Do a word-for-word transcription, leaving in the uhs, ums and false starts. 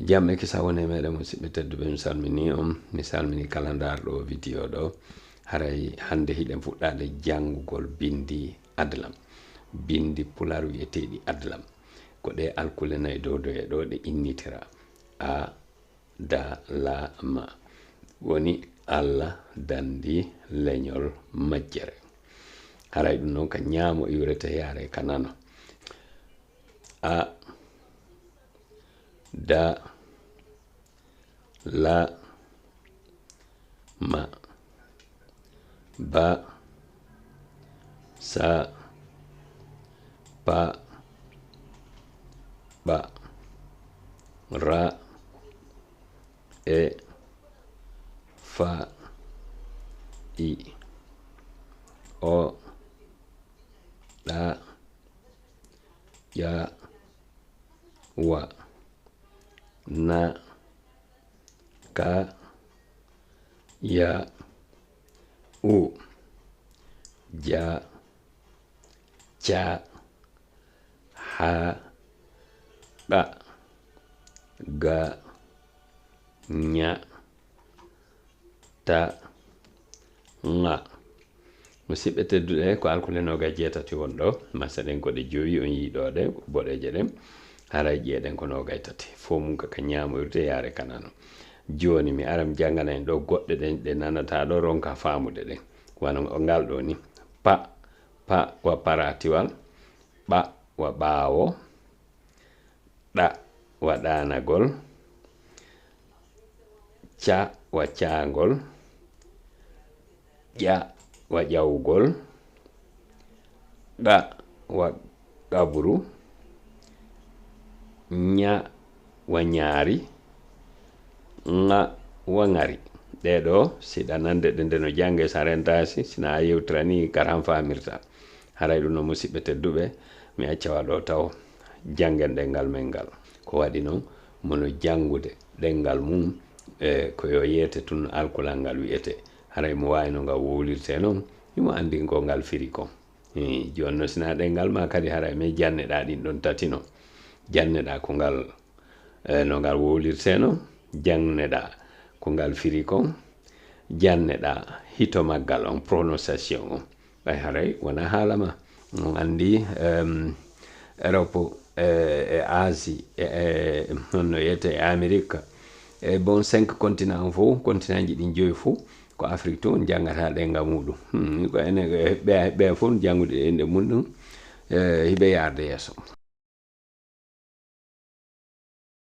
Jam e kisa wone meɗen, musidɓe tedduɓe, mi salmini on, mi salmini kala ndaarɗo o video ɗo. Haray hannde hiɗen fuɗɗaade janngugol binndi Adlam. Binndi Pulaar wi'eteeɗi Adlam. Ko ɗe alkule nayi dow doye ɗo ɗe innitira. A, da, la, ma. Woni Alla danndi leñol majjere. Haray ɗum noon ka ñaamo iwrete yaare ka nano. A, da, la, ma, ba, sa, pa, ɓa, ra, e, fa, i, o, ɗa, ƴa, wa, na, ka, ya, u, ja, ca, ha, ɓa, ga, ña, ta, ŋa. Musidɓe tedduɓe, ko alkule noogay jeetati won ɗo. Masa ɗen ko ɗe jowi on yii ɗo ɗe, boɗeeje ɗen. Haray ƴeeɗen ko noogay tati. Fof mum ka, ka ñaamoyrude yaare ka nano. Jooni mi ara mi janngana en ɗo goɗɗe ɗen ɗe nanataa ɗo, ronka faamude ɗen. Wano ngal ɗo ni. Pa, pa wa paratiwal. Ɓa wa ɓaawo. Ɗa wa ɗaanagol. Ca wa caangol. Ƴa wa ƴawgol. Ɗa wa qabru. Ña wa ñaari. Ŋa wa ŋari. Ɗee ɗo, si ɗa nande ɗe nde no jannge, si a rentaasi, si na a yewtirani, karan faamirta. Haray ɗum no, musidɓe tedduɓe, mi acca wa ɗo taw, janngen ɗenngal men ngal. Ko waɗi noon, mono janngude ɗenngal mum, e ko yo yeete tun alkulal ngal wi'ete. Haray mo waawi no ngal wowlirtee noon, himo anndi ko ngal firi kon. Hii, jooni no, si na ɗenngal ma kadi, haray men janneɗaa ɗin ɗon tati no. Janneɗaa ko ngal, e, no ngal wowlirtee no, janneɗaa ko ngal firi kon, janneɗaa hito maggal on, prononciation on. Ɓay haray wona haala ma. On anndi, em, Europe, e, e Asie, e, e, honno wiyete, e Amerique, e bon cinq continent on fof, continent ji ɗin joyi fof, ko Afrique tun jangata ɗenngal muɗum. Hmm, ko enen, e, ɓe, ɓe fof janngude ɗe innde muɗum, e, hiɓe yaarde yeeso.